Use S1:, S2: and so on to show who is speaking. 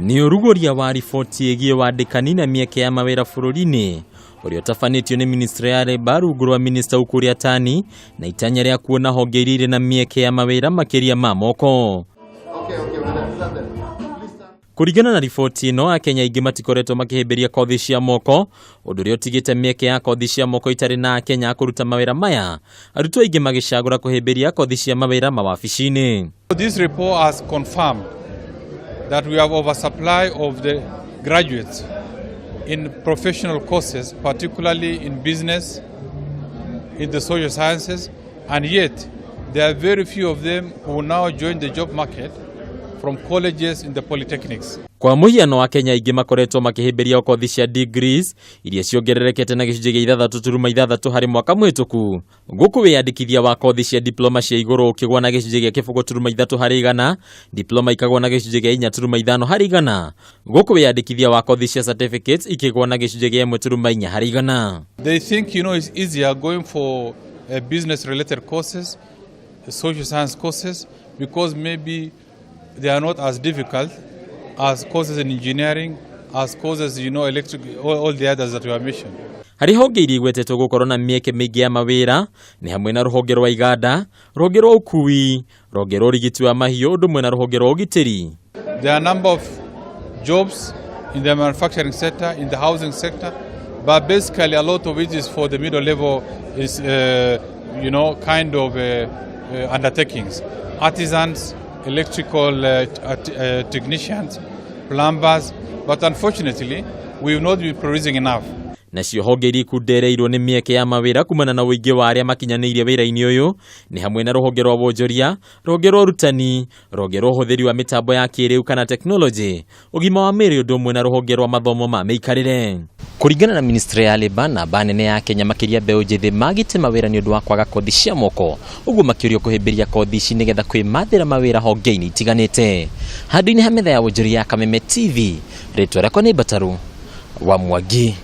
S1: Nĩ ũrugũria wa riboti ĩgiĩ wandĩkani na mĩeke ya mawĩra bũrũri-inĩ ũrĩa ũtabanĩtio nĩ ministry ya Labour rungu rwa minista Ukur Yatani na itanya rĩa kuona honge iria irĩ na mĩeke ya mawĩra makĩria ma moko. Kũringana na riboti ĩno, Akenya aingĩ matikoretwo makĩhĩmbĩria kothi cia moko, ũndũ ũrĩa ũtigĩte mĩeke ya kothi cia moko itarĩ na Akenya a kũruta mawĩra maya, arutwo aingĩ magĩcagũra kũhĩmbĩria kothi cia mawĩra mawabici-inĩ.
S2: This report has confirmed that we have oversupply of the graduates in professional courses, particularly in business, in the social sciences, and yet there are very few of them who now join the job market from colleges in the polytechnics.
S1: Kwa mũhiano, Akenya aingĩ makoretwo makĩhĩmbĩria kothi cia degrees iria ciongererekete na gĩcunjĩ gĩa 6.6 harĩ mwaka mũhĩtũku, gũkũ wĩyandĩkithia wa kothi cia diploma cia igũrũ ũkĩgwa na gĩcunjĩ gĩa 0.3%, diploma ikagwa na gĩcunjĩ gĩa 4.5%, gũkũ wĩyandĩkithia wa kothi cia certificates ikĩgwa na gĩcunjĩ gĩa 1.4%.
S2: They think it's easier going for business-related courses, social science courses, because maybe they are not as difficult as courses in engineering, as courses, electric, all the others that we have mentioned.
S1: Harĩ honge iria igwetetwo gũkorwo na mĩeke mĩingĩ ya mawĩra nĩ hamwe na rũhonge rwa iganda, rũhonge rwa ũkui, rũhonge rwa ũrigiti wa mahiũ, ũndũ ũmwe na rũhonge rwa ũgitĩri.
S2: There are a number of jobs in the manufacturing sector, in the housing sector, but basically a lot of it is for the middle level is kind of undertakings. Artisans, electrical technicians, plumbers, but unfortunately, we have not been producing enough.
S1: Nacio honge iria ikundereirwo nĩ mĩeke ya mawĩra kumana na ũingĩ wa arĩa makinyanĩirie wĩra-inĩ ũyũ nĩ hamwe na rũhonge rwa wonjoria, rũhonge rwa ũrutani, rũhonge rwa ũhũthĩri wa mĩtambo ya kĩrĩu kana tekinoronjĩ, ũgima wa mwĩrĩ, ũndũ ũmwe na rũhonge rwa mathomo ma mĩikarĩre. Kũringana na ministry ya Labour, namba nene ya Kenya makĩria mbeũ njĩthĩ magĩte mawĩra nĩ ũndũ wa kwaga kothi cia moko, ũguo makĩũrio kũhĩmbĩria kothi ici nĩgetha kwĩmathĩra mawĩra honge-inĩ itiganĩte. Handũ-inĩ ha metha ya wonjoria ya Kameme TV, rĩtwa rĩakwa nĩ Mbataru wa Mwangi.